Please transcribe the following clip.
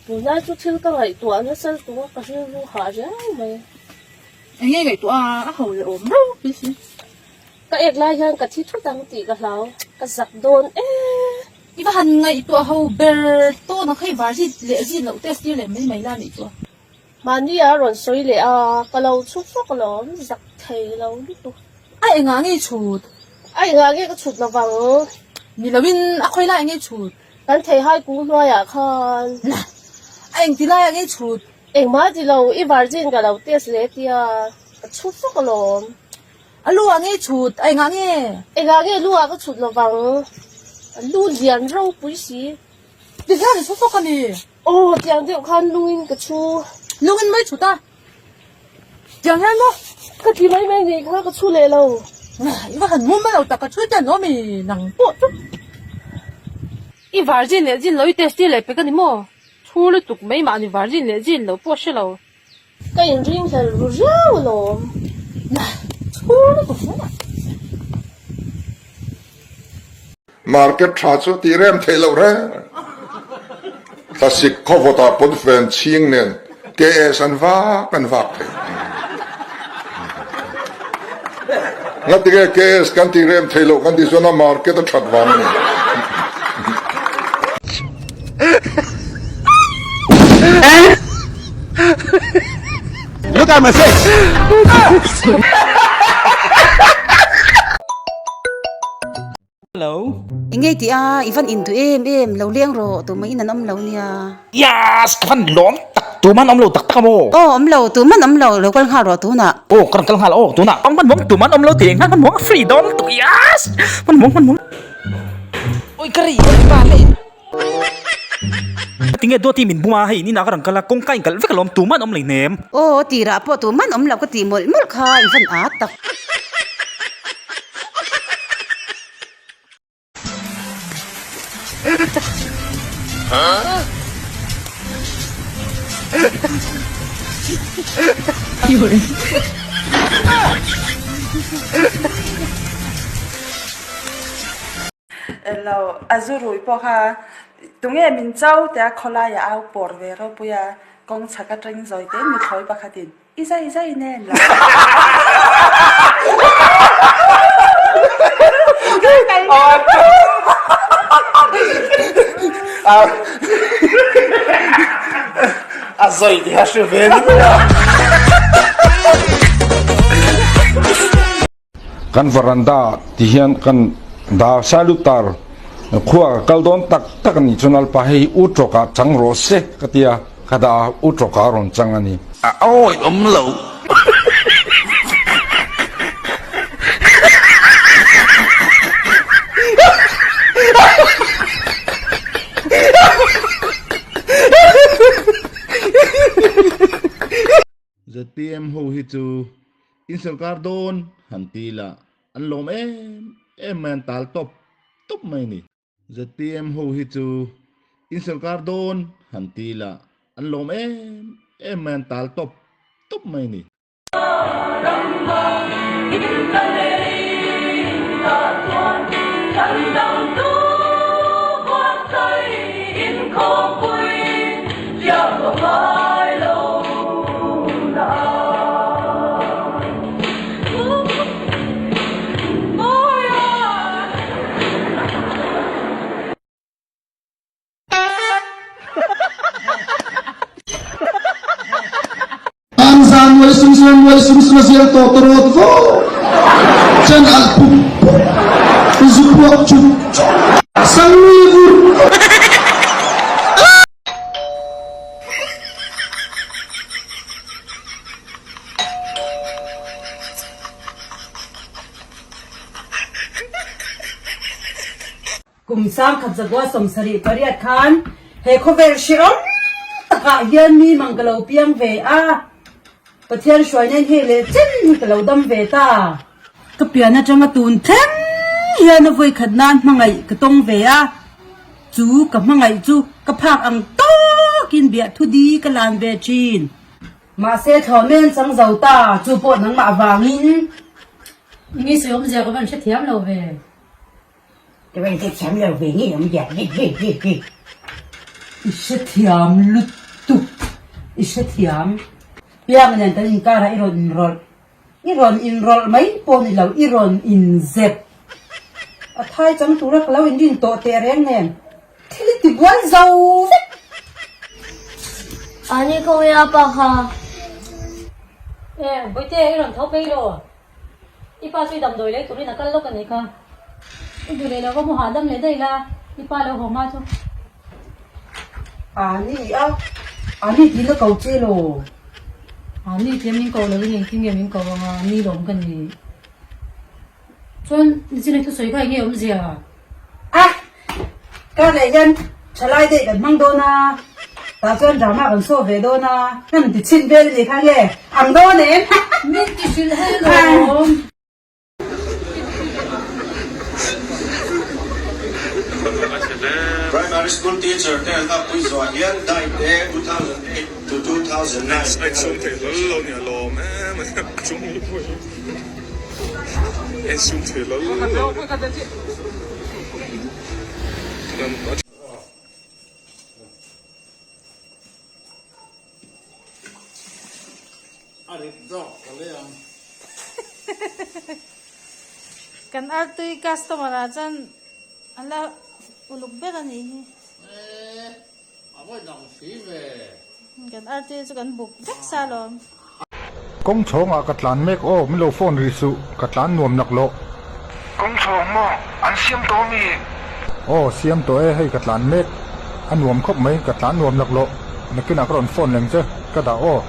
Tunlai chu thil ka ngaihtuah nasa lutuk a, ka rilru hah riau mai. Eng nge ngaihtuah a, a ho leh awm reuh pi si. Ka ek lai hian ka thi thut ang tih ka hlau, ka zak dawn e. I va han ngaihtuah ho ber tawn ang kha i var zit leh zit loh test tir leh mai mai la nih chu. Mahni a rawn sawi leh a, ka lo chhu fawk alawm, zak thei lo lutuk. A engah nge i chhut? A engah nge ka chhut lovang? Ni loin a khawi lai nge i chhut? Kan theihai kung hnuaiah khan. Na! A engti laiah nge i chhut? Engmah ti lo, i virgin ka lo test leh tia, ka chhu fawk alawm. A lu ah nge i chhut? A engah nge? Engah nge lu ah ka chhut lovang? A lu lian ropui si. Ti hian i chhu fawk a ni. Aw, tiang deuh khan lungin ka chhu. Lungin mai chhut a? Tiang hian maw? Ka ti mai mai nih kha ka chhu leh lo. I va han mum lo tak ka chhu te an awm i nang pawh chu. I virgin leh zin lo i test tir leh pek a ni maw? Chhu lutuk mai mahni virgin leh zin lo pawh hre lo. Ka inring hlel ru riau alawm. Chhu lutuk mai mahni. Market tha chu tih rem theih loh reng. Thlasik khawvawtah pawnfen chhing nen KS an vak an vak thei. Ngatinge KS kan tih rem theih loh kan tih chuan a market a that vang a ni. Look at my face. Hello. Engei tih a, i van induh em em, lo leng rawh, tumah in an awm lo nia. Yes, ka van lawm tak, tuman awm lo tak tak a maw? Aw awm lo, tuman awm lo, lo kal nghal rawh tunah. Aw, ka rawn kal nghal aw tunah. Hman muang tuman awm lo tih engah hman muang a free dawn lutuk, yes! Hman muang hman muang. Oi ka ri oi pa le. Tinge Duati min bum a, hei in inah ka rawn kal a, kawngka in kalh vek alawm, tuman awm leihnem. Aw, tirah pawh tuman awm lo ka tih mawlh mawlh kha i van at tak. Elo, a zu rui pawh kha tunge min cho tia khawlaiah au pawr ve ropui a, kawng chhak atangin zawi te mithlawi pakhatin i zai zai nen lo. A zawi tih a hre ve ni mai a. Kan veranda ti hian kan dah Sailutar khua ka kal dawn tak tak a nih chuan Alpa hei hi u tawkah chang rawh se ka ti a, ka dah a, u tawkah a rawn chang a ni. A awi awm lo. ZPM ho hi chu In sorkar dawn han ti la an lawm em em mai an tal tawp tawp mai a ni. ZPM ho hi chu in sorkar dawn han ti la an lawm em em mai an tal tawp tawp mai a ni. An zan muai sung sung muai sung sung a zial tawh tawrawt vo chan alh pup pup zu puak chup chup sang nui vur vur. Kum sangkhat zakua 78 khan he khawvel hrehawm takah hian mi mang ka lo piang ve a, Pathian hruaina in hei leh chen hi ka lo dam ve ta. Ka pian atanga tun thleng hian a vawikhat nan hmangaih ka tawng ve a, chu ka hmangaih chu ka phak ang tawkin biahthu di ka lan ve thin. Mahse thlawmen chang zo ta, chu pawh nangmah avangin. Nge sawi awmzia ka van hrethiam lo ve. Ka van hrethiam lo ve nge awmzia. I hrethiam lutuk, i hrethiam. Pianga nen kan inkarah i rawn inrawlh, i rawn inrawlh mai pawh ni lo, i rawn inzep. A thai chang tura ka lo inrin tawh teh reng nen thil i tibuai zo vek. Ani khawi a pa kha. E, Bawihte, i rawn tho phei lo. I pa chu i damdawi lei turin a kal lawk a nih kha. I duh leh lo va hmu hahdam leh daih la, i pa lo haw hma chu. A ni a, a ni tiin a ko che lo. A ni tia min ko lovin engtin nge min ko ang a, ni lawm ka ni. Chuan nichin i thusawi kha enge awmzia? A, kar leh hian thalai daih kan hmang dawn a, tah chuan drama kan show ve dawn a, hman ti chhin vel a nih kha nge ang dawn em? Min ti hrilh hei lawm. Primary school teacher te an nghakpui zuah hian diet te 2008 to 2009 te han Kan artui customer ah chuan a la uluk ber a nih hi. Kan artui chu kan buk vek sa alawm. Kawng chhawngah ka tlan mek aw, min lo phone rih suh, ka tlan nuam lak loh. Kawng chhawng maw? An siam tawh ami? Aw, siam tawh e, hei ka tlan mek. A nuam khawp mai, ka tlan nuam lak loh. Nakinah ka rawn phone leng che, ka dah aw.